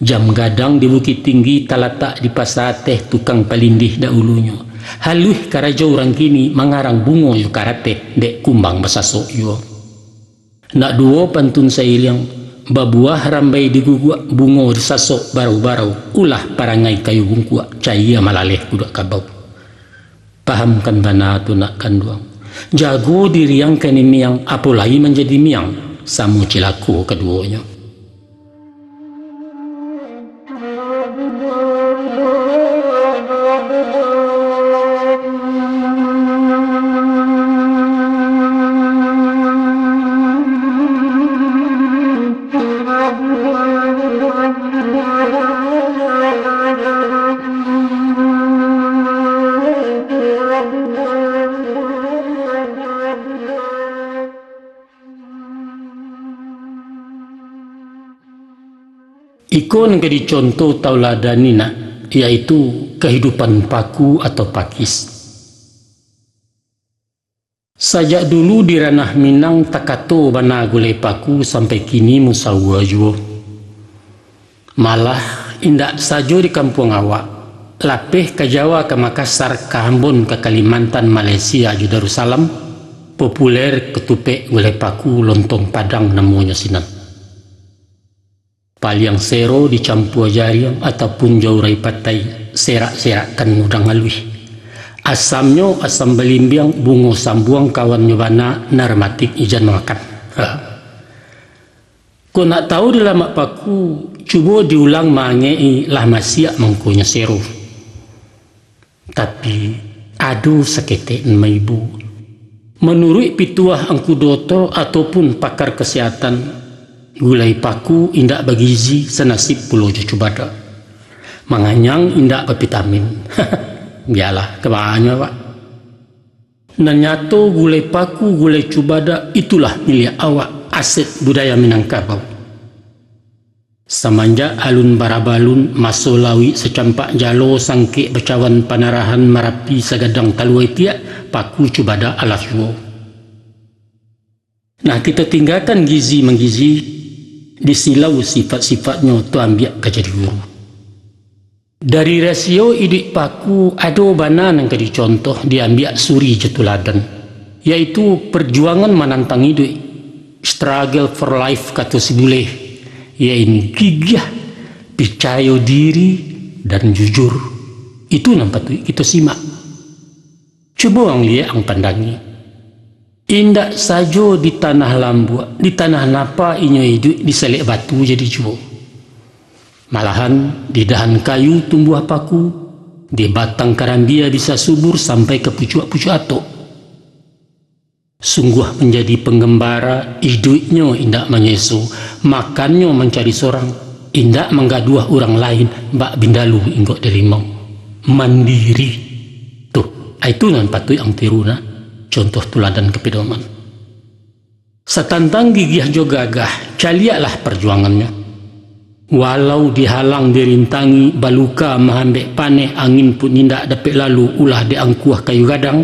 jam gadang di Bukittinggi, talatak di Pasa Ateh, tukang palindih dahulunyo. Haluih karajo urang kini, mangarang bungo jo karateh, dek kumbang basasok juo. Nak duo pantun sairiang, babuah rambai di guguak, bungo disasok barau-barau, ulah parangai kayu bungkuak, cayia malaleh kuduak kabau. Pahamkan bana tu nak kanduang. Jago diri ang kanai miang, apo lai manjadi miang, samo cilako kaduonyo. Iko nan ka dicontoh tauladan ni nak, yaitu kahidupan paku atau pakis. Sajak dulu di ranah Minang takato bana gulai paku sampai kini musaua juo. Malah, indak sajo di kampuang awak, lapeh ka Jawa, ka Makassar, ka Ambon, ka Kalimantan, Malaysia, jo Darussalam, populer katupek gulai paku lontong Padang namonyo sinan. Paliang sero dicampua jariang ataupun jo urai patai, serak-serakkan udang aluih. Asamnyo asam balimbiang, bungo sambuang kawannyo bana, narmatik ijan makan. Ha. Kok nak tahu di lamak paku, cubo diulang maangek-i, lah masiak mangkonyo sero. Tapi, ado saketek nan maibo. Manuruik pituah Angku Doto ataupun pakar kasihatan, gulai paku indak bagizi, sanasib pulo jo cubadak. Manganyang, indak bavitamin. Bialah, kabanyo awak. Nan nyato, gulai paku, gulai cubadak, itulah miliak awak, aset budaya Minangkabau. Samanjak alun barabalun, maso lauik sacampak jalo, sangkek bacawan panarahan, Marapi sagadang talua itiak, paku cubadak alas juo. Nah, kito tinggakan gizi manggizi, disilau sifat-sifatnyo, taambiak ka jadi guru. Dari rasio iduik paku, ado bana nan ka dicontoh, diambiak suri jo tuladan, yaitu perjuangan manantang iduik, struggle for life, kato si buleh, yaitu gigiah, picayo diri, dan jujur. Itu nan patuik kito simak. Cubo ang liek, ang pandangi. Indak sajo di tanah lambuak, di tanah napa inyo iduik, di salek batu jadi juo. Malahan, di dahan kayu tumbuah paku, di batang karambia bisa subur sampai ka pucuak-pucuak atok. Sungguah manjadi panggambara, iduiknyo indak manyeso, makannyo mancari sorang, indak manggaduah urang lain, bak bindalu inggok dalimau. Mandiri. Tuh, itu nan patuik ang tiru, nak. Contoh tuladan kapedoman. Satantang gigiah jo gagah, caliaklah parjuangannyo. Walau dihalang dirintangi, baluka maambek paneh, angin pun indak dapek lalu, ulah diangkuah kayu gadang,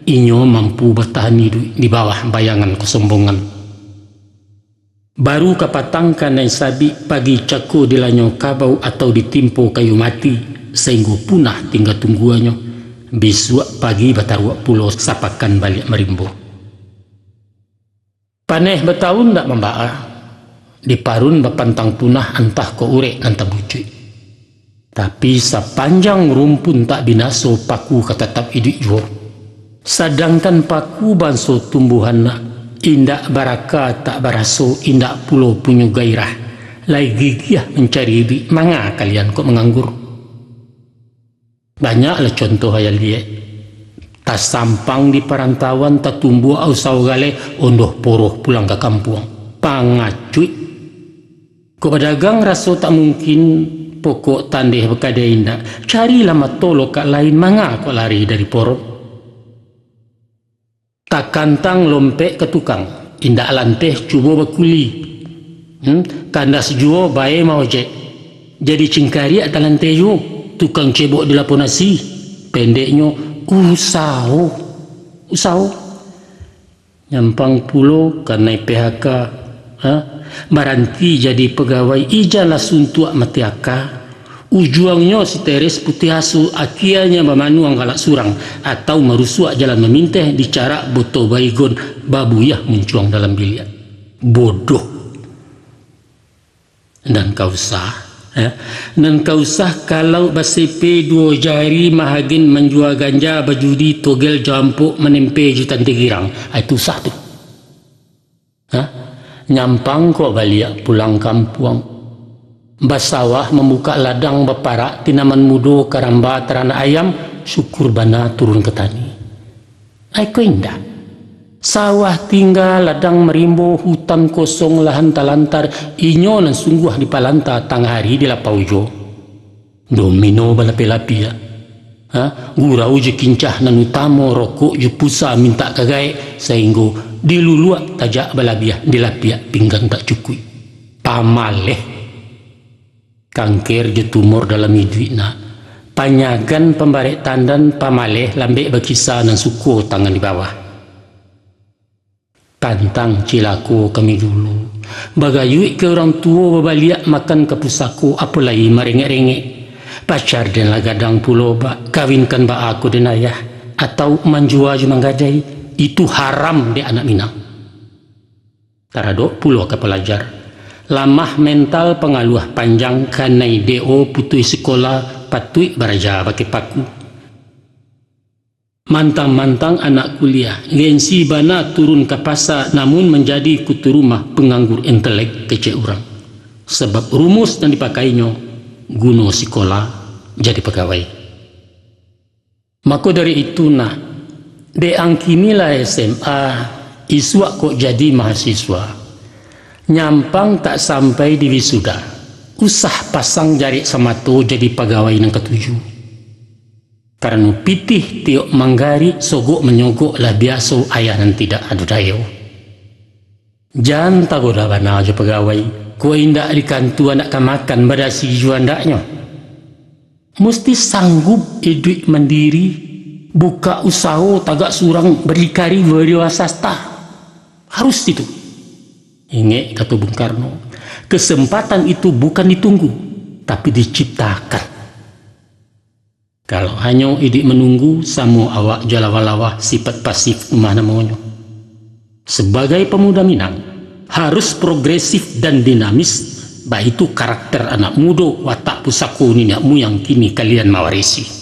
inyo mampu batahan iduik di bawah bayangan kasombongan. Baru kapatang kanai sabik, pagi cako dilanyau kabau atau ditimpo kayu mati, sainggo punah tingga tungguanyo, bisuak pagi bataruak pulo, sapakan baliak marimbo. Paneh batahun ndak mambaa, diparun bapantang punah, antah kok urek nan tabucuik. Tapi, sapanjang rumpun tak binaso, paku ka tatap iduik juo. Sadangkan paku banso tumbuahan nak, indak baraka, tak baraso, indak pulo punyo gairah, lai gigiah mancari iduik, manga kalian kok manganggur? Banyaklah contoh ayah liek. Tasampang di parantauan, tatumbuak usao galeh, ondoh poroh pulang ka kampuang. Pangacuik. Kok badagang raso tak mungkin, pokok tandeh bakadai indak. Carilah mato lokak lain, manga kok lari dari porok. Takantang lompek ka tukang, indak lanteh cubo bakuli. Hmm, kandas juo bae maojek. Jadi cingkariak talanteh juo, tukang cebok di lapo nasi. Pendeknyo, usaho. Usaho. Nyampang pulo kanai P H K. Ha? Baranti jadi pagawai, ijanlah suntuak mati aka. Ujuangnyo si Teres putiah asu, akianyo bamanuang galak surang, atau marusuak jalan maminteh, dicarak boto Baygon, babuyah muncuang dalam biliak. Bodoh. Nan ka usah, eh? Nan ka usah kalau basipe duo jari, mahagen manjua ganja, bajudi, togel, jampok, manempe jo tante girang. Ah, itu usah tu. Ha? Nyampang kok baliak pulang kampuang. Basawah, mambukak ladang, baparak tanaman mudo, karamba, taranak ayam, syukur bana turun ka tani. Ai ko indak. Sawah tingga, ladang marimbo, hutan kosong, lahan talantar, inyo nan sungguah dipalanta, tangah ari dilapau juo. Domino balapeh-lapeh, ha? Gurau jo kincah nan utamo, rokok jo pusa mintak ka gaek, sainggo diluluak tajak balabiah, dilapiak pinggan tak cukuik. Pamaleh. Kanker jo tumor dalam iduik nak. Panyagan pambarek tandan, pamaleh lambek bakisa, nan suko tangan di bawah. Tantang cilako kami dulu, Bagayuik ka urang tuo, babaliak makan ka pusako, apo lai marengek-rengek. Pacar den lah gadang pulo, Bak, kawinkan baa ko den ayah, atau manjua jo manggadai, itu haram dek anak Minang. Taradok pulo ka palajar, lamah mental, pangaluah panjang, kanai D O, putuih sikola, patuik baraja bakeh paku. Mantang-mantang anak kuliah, gengsi bana turun ka pasa, namun manjadi kutu rumah, panganggur intelek kecek urang. Sabab rumus nan dipakainyo, guno sikola, jadi pagawai. Mako dari itu nak, dek ang kini lah S M A, isuak kok jadi mahasiswa. Nyampang tak sampai di wisuda, usah pasang jarek samato jadi pagawai nan katuju. Karano pitih tiok manggarik, sogok manyogok lah biaso, ayah nan tidak ado dayo. Jan tagoda bana jo pagawai, kok indak di kantua nak ka makan, badasi juo andaknyo. Musti sanggup iduik mandiri, bukak usaho tagak surang, bardikari wiraswasta. Harus itu. Ingek kato Bung Karno, kesempatan itu bukan ditunggu, tapi diciptakan. Kalau hanyo iduik manunggu, samo awak jo lawah-lawah, sifat pasif mah namonyo. Sabagai pamuda Minang, harus progresif dan dinamis, baitu karakter anak mudo, watak pusako niniak muyang kini kalian mawarisi.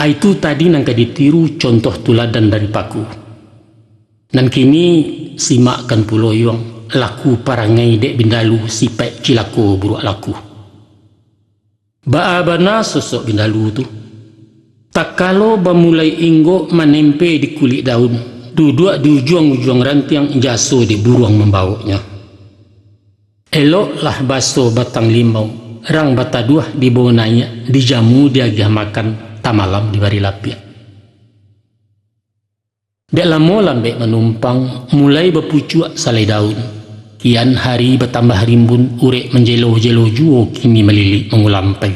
Aitu tadi nan ka ditiru, contoh tuladan dari paku. Nan kini, simakkan pulo yuang, laku parangai dek bindalu, sipaik cilako buruak laku. Baa bana sosok bindalu tu. Takalo bamulai inggok, manempe di kulik daun, duduak di ujuang-ujuang rantiang, jaso di buruang mambawoknyo. Eloklah baso batang limau, rang bataduah dibawo naiak, dijamu diagiah makan, tamalam dibari lapiak. Dek lamo lambek manumpang, mulai bapucuak salai daun. Kian hari batambah rimbun, urek manjelo-jelo juo, kini malilik mangulampai.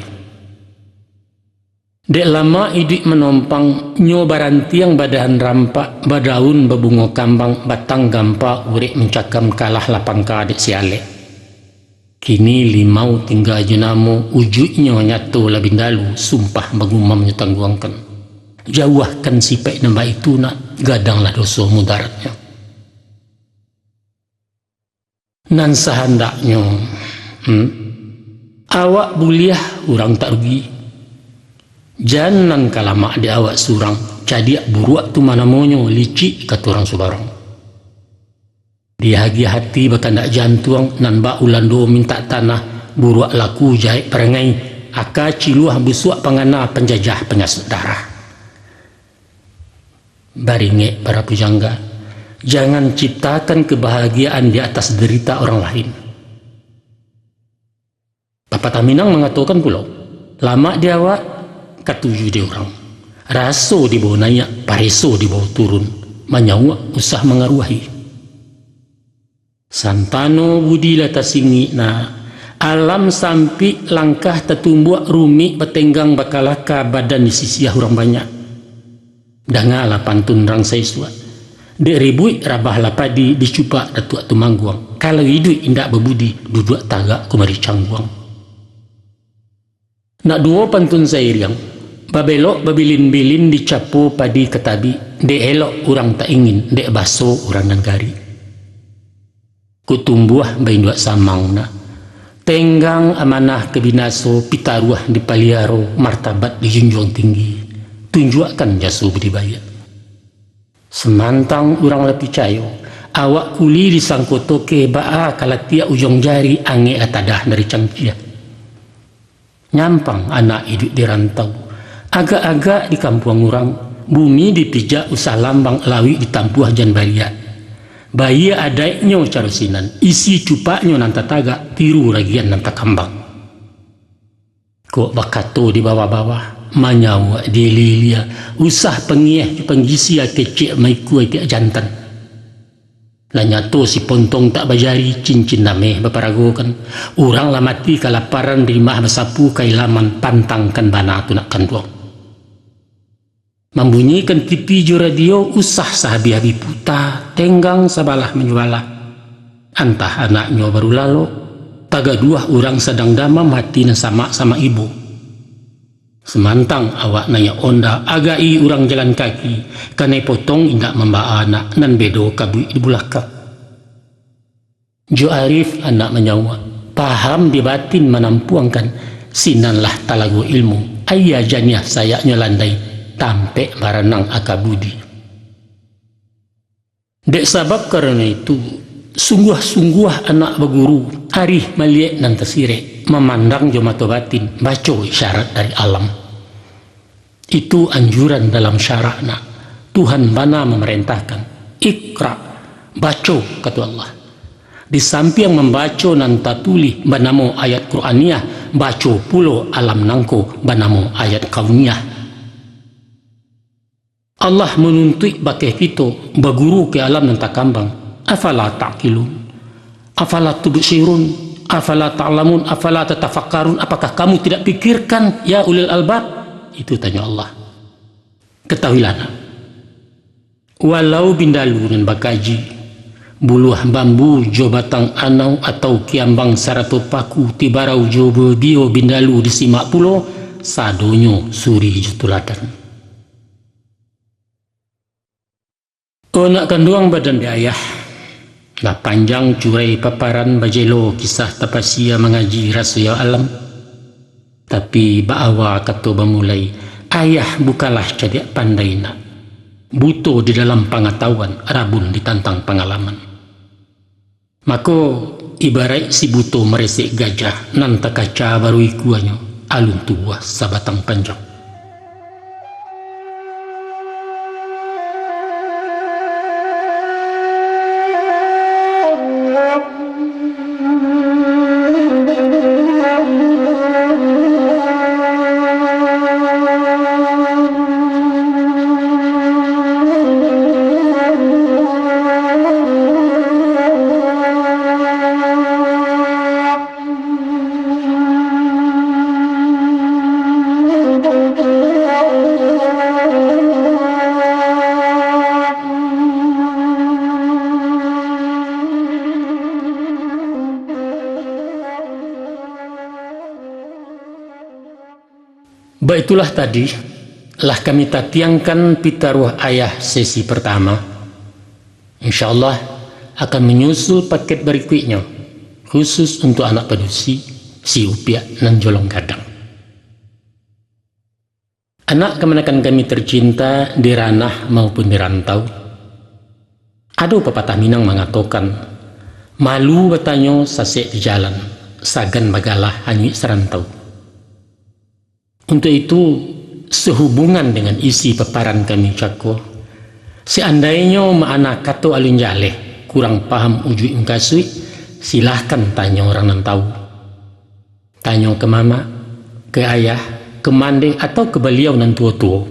Dek lamo iduik manompang, nyo barantiang badahan rampak, badaun babungo kambang, batang gampa urek mancakam, kalah lah pangka dek si alek. Kini limau tingga jo namo, ujuiknyo nyato lah bindalu, sumpah bagumam nyo tangguangkan. Jauahkan sipaik nan baitu nak, gadanglah doso mudaratnyo. Nan sahandaknyo, hmm, awak buliah, urang tak rugi. Jan nan ka lamak dek awak surang, cadiak buruak tu mah namonyo, licik kato urang subarang. Diagiah ati bakandak jantuang, nan bak ulan duo mintak tanah, buruak laku jahek parangai, aka ciluah busuak pangana, panjajah panyasuak darah. Baringek para pujangga, jangan ciptakan kebahagiaan di atas derita orang lain. Papatah Minang mangatokan pulo, lamak di awak, katuju di urang. Raso dibawo naiak, pareso dibawo turun, manyauak usah mangaruahi. Santano budi lah tasingik nak, alam sampik, langkah tatumbuak, rumik batenggang, bakalaka badan disisiah urang banyak. Dangalah pantun rang saisuak. Dek ribuik rabahlah padi, dicupak Datuak Tumangguang. Kalau iduik indak babudi, duduak tagak kumari cangguang. Nak duo pantun sairiang, babelok babilin-bilin, dicapo padi ka tabik, dek elok urang tak ingin, dek baso urang nan garik. Kok tumbuah bainduak samang nak. Tenggang amanah ka binaso, pitaruah dipaliaro, martabat dijunjuang tinggi. Tunjuakkan jaso budi baiak. Samantang urang lah picayo, awak kuli disangko tokeh, baa ka latiak ujuang jari, angek lah tadah dari cangkiah. Nyampang anak iduik di rantau. Agak-agak di kampuang urang, bumi dipijak usah lambang, lauik ditampuah jan bariak. Baiak adaiknyo caro sinan, isi cupaknyo nan tatagak, tiru ragian nan takambang. Kok bakato di bawah-bawah, manyauak diilia-ilia, usah pangieh jo panggisia, kecek maikua itiak jantan. Lah nyato si pontong tak bajari, cincin dameh baparagokan. Urang lah mati kalaparan, rimah basapu kailaman, pantangkan bana tu nak kanduang. Mambunyikan T V jo radio, usah sahabih-habih puta, tenggang sabalah manyabalah. Antah anaknyo baru lalok, tagaduah urang sadang damam, hati nan samak-samak ibo. Samantang awak naiak onda, agak-i urang jalan kaki, kanai potong indak mambaa anak, nan bedo kabuik di bulakang. Jo arif anak manyauak, paham di batin manampuangkan, sinan lah talago ilmu, aia janiah sayaknyo landai, tampek baranang aka budi. Dek sabab karano itu, sungguah-sungguah anak baguru, arih maliek nan tasirek, mamandang jo mato batin, baco isyarat dari alam. Itu anjuran dalam syarak, nak. Tuhan bana mamarentahkan, "Iqra, baco," kato Allah. Di sampiang mambaco nan tatulih banamo ayat Qur'aniyah, baco pulo alam nangko banamo ayat kauniyah. Allah manuntuik bakeh kito baguru ka alam nan takambang. Afala ta'qilun? Afala tubsirun? Afala ta'lamun? Afala tatafakkarun? Apakah kamu tidak pikirkan, ya ulil albab? Itu tanyo Allah. Katahuilah, nak, walau bindalu nan bakaji, buluah bambu jo batang anau atau kiambang sarato paku, tibarau jo babiyo bindalu disimak pulo, sadonyo suri jo tuladan. O nak kanduang badan di ayah, lah panjang curai paparan, bajelo kisah tapasia, mangaji raso yo alam. Tapi baawa kato bamulai, ayah bukanlah cadiak pandai, nak. Buto di dalam pangatahuan, rabun ditantang pangalaman. Mako, ibaraik si buto maresek gajah, nan takaca baru ikuanyo, alun tubuah sabatang panjang. Baitulah tadi, lah kami tatiangkan pitaruah ayah sesi partama. Insya Allah, akan manyusul paket barikuiknyo, khusus untuak anak padusi, si Upiak nan jolong gadang. Anak kamanakan kami tercinta di ranah maupun di rantau, ado papatah Minang mangatokan, malu batanyo sasek di jalan, sagan bagalah anyuik sarantau. Untuak itu, sahubungan dengan isi paparan kami cako, seandainyo maana kato alun jaleh, kurang paham ujuik mukasuik, silahkan tanyo urang nan tahu. Tanyo ka mamak, ka ayah, ka mandeh, atau ka baliau nan tuo-tuo.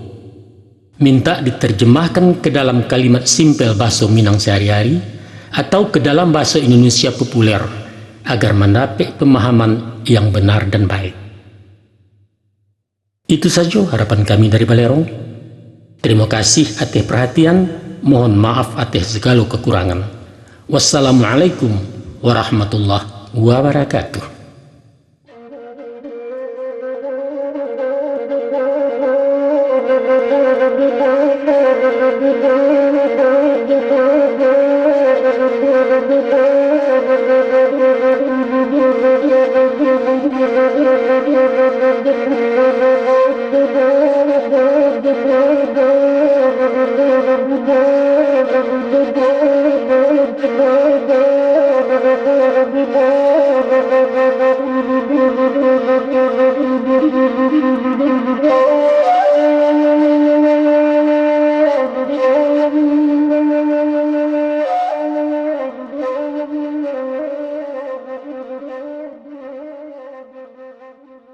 Mintak diterjemahkan ka dalam kalimat simpel baso Minang sahari-hari, atau ka dalam baso Indonesia populer, agar mandapek pamahaman yang benar dan baik. Itu sajo harapan kami dari Balerong. Tarimo kasih ateh parhatian, mohon maaf ateh sagalo kakurangan. Wassalamualaikum warahmatullahi wabarakatuh.